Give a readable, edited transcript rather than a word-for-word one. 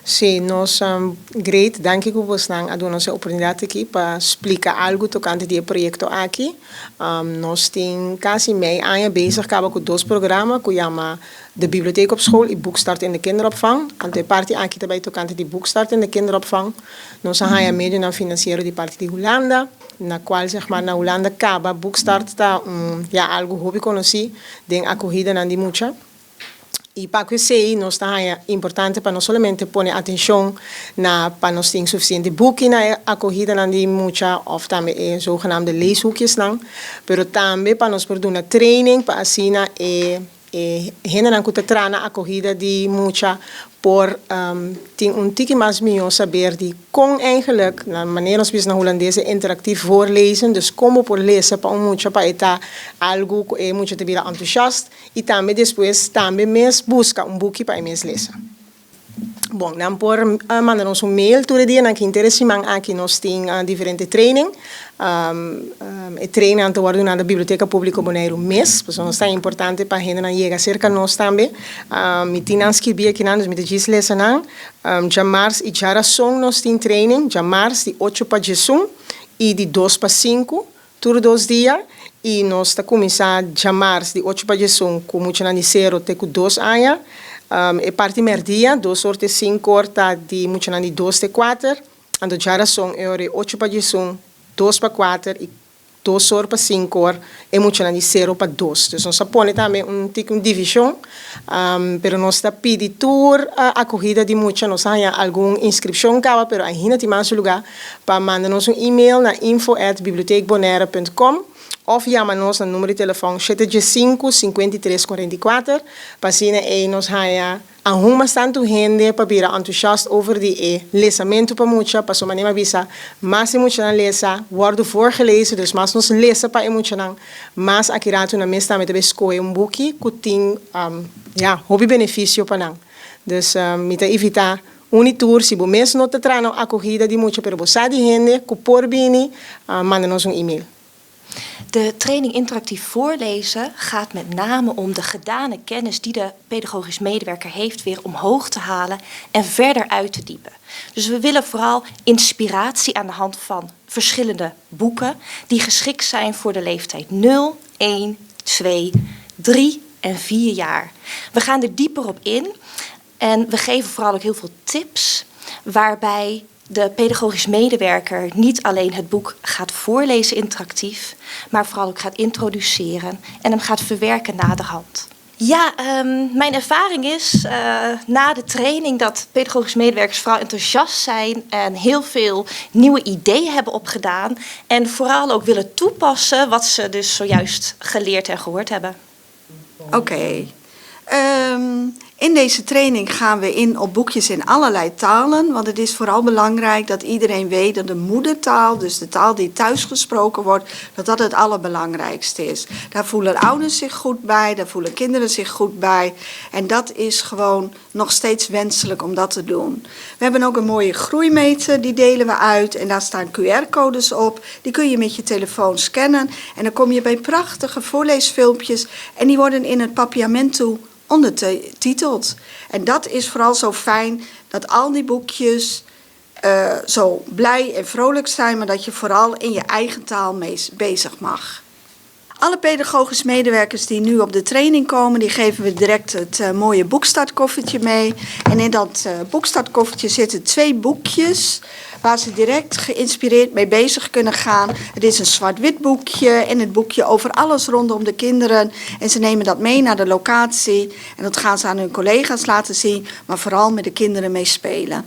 Sí, nos great, danki ku bosnan a duna nos e oportunidat aki pa splika algu tokante di e proyekto aki. Nos tin kasi mei aña bezig kaba ku dos programa ku yama De Bibliotheek op School i Boekstart in de Kinderopvang. Anto e parti aki ta bai tokante di Boekstart in de Kinderopvang. Nos a haña medionan finansiero di parti di Hulanda, na kual zeg maar na Hulanda kaba Boekstart ta un ya algu hopi konosí den akohidanan di mucha. I pa ku esei nos ta haña importante pa no solamente pone atenshon na pa nos tin sufisiente buki na e akohidanan di mucha òf tambe e zogenaamde leeshoekjesnan, pero tambe pa nos por duna training pa asina e e hendenan ku ta traha na akohida di mucha por tin un tiki mas mihó saber di kon eigenlijk, na manera nos bisa na hulandes e interactief voorlezen, dus kon bo por lesa pa un mucha pa e ta algu ku e mucha ta bira entusiast i tambe despues tambe mes buska un buki pa e mes lesa. Bon, nan por manda nos un mail tur e dianan ki henter e siman aki nos tin diferente training. E trainingnan ta wòrdu duna na Biblioteka Públiko Boneiru mes, pasobra nos ta importante pa hendenan yega serka nos tambe. Mi tin nan skibí akinan, dus mi ta djis lesa nan. Djamars i djarason nos tin training, djamars di ocho pa djesun i di dos pa sinku. Tur dos dia y nos ta cuminsa djamars di ocho pa djesun cu muchanan di cero te cu dos aña. E parti merdia, dos or te cinco or ta di muchanan di dos te cuater. Anto djarason e ora e ocho pa djesun, dos pa cuater y dos or pa cinco or e muchanan di cero pa dos. Dus nos a pone tambe un tiki un division, pero nos ta pidi tur acogida di mucha, nos a haña algun inscripcion caba pero ainda tin mas lugar. Pa manda nos un email na info at bibliotheekbonaire punt com of yama nos na numero di telefòn shete dje sinku, 53 44 pa asina ei nos haña ahun mas tantu hende pa bira entusiast over di e lesamentu pa mucha pasobra manera mi a bisa mas e muchanan lesa wòrdu voorgelezen dus mas nos lesa pa e muchanan mas aki ratu nan mes tambe ta bay skohe un buki ku tin ya hopi benefisio pa nan dus mi ta invitá Un i tur, si bo mes no ta traha na un akohida di mucha pero bo sa di hende ku por bini, manda nos un email. De training interactief voorlezen gaat met name om de gedane kennis die de pedagogisch medewerker heeft weer omhoog te halen en verder uit te diepen. Dus we willen vooral inspiratie aan de hand van verschillende boeken die geschikt zijn voor de leeftijd 0, 1, 2, 3 en 4 jaar. We gaan er dieper op in En we geven vooral ook heel veel tips waarbij de pedagogisch medewerker niet alleen het boek gaat voorlezen interactief, maar vooral ook gaat introduceren en hem gaat verwerken naderhand. Ja, mijn ervaring is na de training dat pedagogisch medewerkers vooral enthousiast zijn en heel veel nieuwe ideeën hebben opgedaan en vooral ook willen toepassen wat ze dus zojuist geleerd en gehoord hebben. Oké. In deze training gaan we in op boekjes in allerlei talen. Want het is vooral belangrijk dat iedereen weet dat de moedertaal, dus de taal die thuis gesproken wordt, dat dat het allerbelangrijkste is. Daar voelen ouders zich goed bij, daar voelen kinderen zich goed bij. En dat is gewoon nog steeds wenselijk om dat te doen. We hebben ook een mooie groeimeter, die delen we uit. En daar staan QR-codes op. Die kun je met je telefoon scannen. En dan kom je bij prachtige voorleesfilmpjes. En die worden in het Papiamento ondertiteld. En dat is vooral zo fijn, dat al die boekjes zo blij en vrolijk zijn, maar dat je vooral in je eigen taal mee bezig mag. Alle pedagogisch medewerkers die nu op de training komen, die geven we direct het mooie boekstartkoffertje mee. En in dat boekstartkoffertje zitten 2 boekjes waar ze direct geïnspireerd mee bezig kunnen gaan. Het is een zwart-wit boekje en het boekje over alles rondom de kinderen. En ze nemen dat mee naar de locatie en dat gaan ze aan hun collega's laten zien, maar vooral met de kinderen mee spelen.